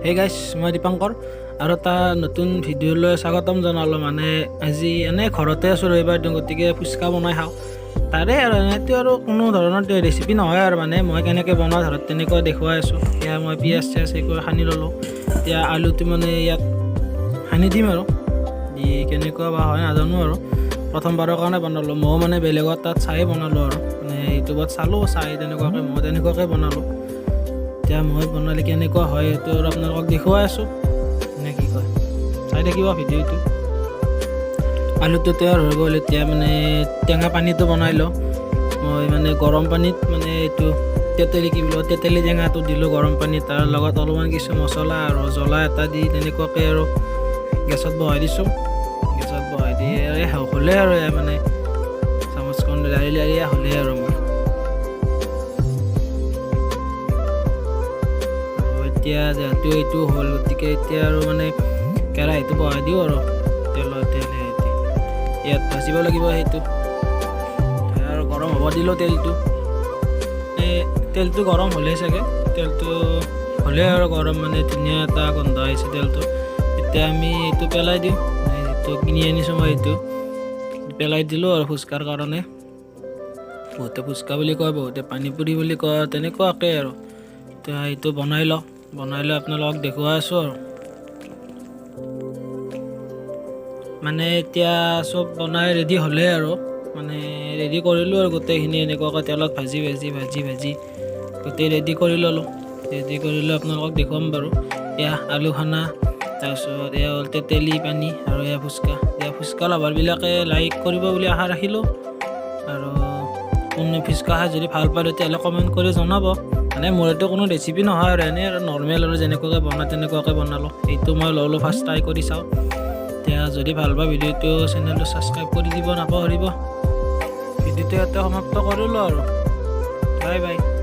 হে গাইছ, মই দীপাংকৰ আৰু এটা নতুন ভিডিঅ'লৈ স্বাগতম জনালোঁ। মানে আজি এনেই ঘৰতে আছোঁ, ৰবিবাৰ দিন, গতিকে ফুচকা বনাই খাওঁ তাৰে আৰু এনেইতো আৰু কোনো ধৰণৰ ৰেচিপি নহয় আৰু মানে মই কেনেকৈ বনাওঁ ধৰক তেনেকুৱা দেখুৱাই আছোঁ। এতিয়া মই পিঁয়াজ চিয়াজ একো সানি ল'লোঁ। এতিয়া আলুটো মানে ইয়াত সানি দিম আৰু দি কেনেকুৱা বা হয় নাজানো আৰু প্ৰথমবাৰৰ কাৰণে বনালোঁ। ময়ো মানে বেলেগত তাত চায়ে বনালোঁ আৰু মানে ইউটিউবত চালোঁ, চাই তেনেকুৱাকৈ মই তেনেকুৱাকৈ বনালোঁ। এতিয়া মই বনালে কেনেকুৱা হয় সেইটো আৰু আপোনালোকক দেখুৱাই আছোঁ নে কি কয়, চাই থাকিব ভিডিঅ'টো। আলুটো তৈয়াৰ হৈ গ'ল। এতিয়া মানে টেঙা পানীটো বনাই লওঁ। মই মানে গৰম পানীত মানে এইটো তেতেলী, কি বুলি কয়, তেতেলী টেঙাটো দিলোঁ গৰম পানীত, তাৰ লগত অলপমান কিছু মছলা আৰু জ্বলা এটা দি তেনেকুৱাকৈ আৰু গেছত বহাই দিছোঁ। গেছত বহাই দি এই হ'লে আৰু এয়া মানে চামুচখন লাৰি লাৰি হ'লেই আৰু মোৰ। আৰু এতিয়া যিহেতু এইটো হ'ল, গতিকে এতিয়া আৰু মানে কেৰাহীটো বহাই দিওঁ আৰু তেলৰ তেল ইয়াত ভাজিব লাগিব সেইটো আৰু গৰম হ'ব দিলোঁ তেলটো। এই তেলটো গৰম হ'লেই চাগে, তেলটো হ'লেই আৰু গৰম, মানে ধুনীয়া এটা গোন্ধ আহিছে তেলটো। এতিয়া আমি এইটো পেলাই দিওঁ, যিটো কিনি আনিছোঁ মই এইটো পেলাই দিলোঁ আৰু ফুচকাৰ কাৰণে। বহুতে ফুচকা বুলি কয়, বহুতে পানীপুৰি বুলি কয়, তেনেকুৱাকৈ আৰু। এতিয়া এইটো বনাই লওঁ, বনাই লৈ আপোনালোকক দেখুৱাই আছোঁ আৰু। মানে এতিয়া চব বনাই ৰেডি হ'লেই আৰু মানে ৰেডি কৰিলোঁ আৰু গোটেইখিনি এনেকুৱাকৈ তেলত ভাজি ভাজি ভাজি ভাজি গোটেই ৰেডি কৰি ল'লোঁ। ৰেডি কৰি লৈ আপোনালোকক দেখুৱাম বাৰু। এয়া আলু খানা, তাৰপিছত এয়া হ'ল তেতেলী পানী আৰু এয়া ফুচকা। এয়া ফুচকা লাভাৰবিলাকে লাইক কৰিব বুলি আশা ৰাখিলোঁ আৰু কোনে ফুচকা খাই যদি ভাল পায় তেতিয়াহ'লে কমেণ্ট কৰি জনাব। মানে মোৰ এইটো কোনো ৰেচিপি নহয় আৰু এনেই আৰু নৰ্মেল আৰু যেনেকুৱাকৈ বনাওঁ তেনেকুৱাকৈ বনালোঁ। এইটো মই ল'লোঁ, ফাৰ্ষ্ট ট্ৰাই কৰি চাওঁ। এতিয়া যদি ভাল পায় ভিডিঅ'টো, চেনেলটো ছাবস্ক্ৰাইব কৰি দিব নাপাহৰিব। ভিডিঅ'টো ইয়াতে সমাপ্ত কৰিলোঁ আৰু বাই বাই।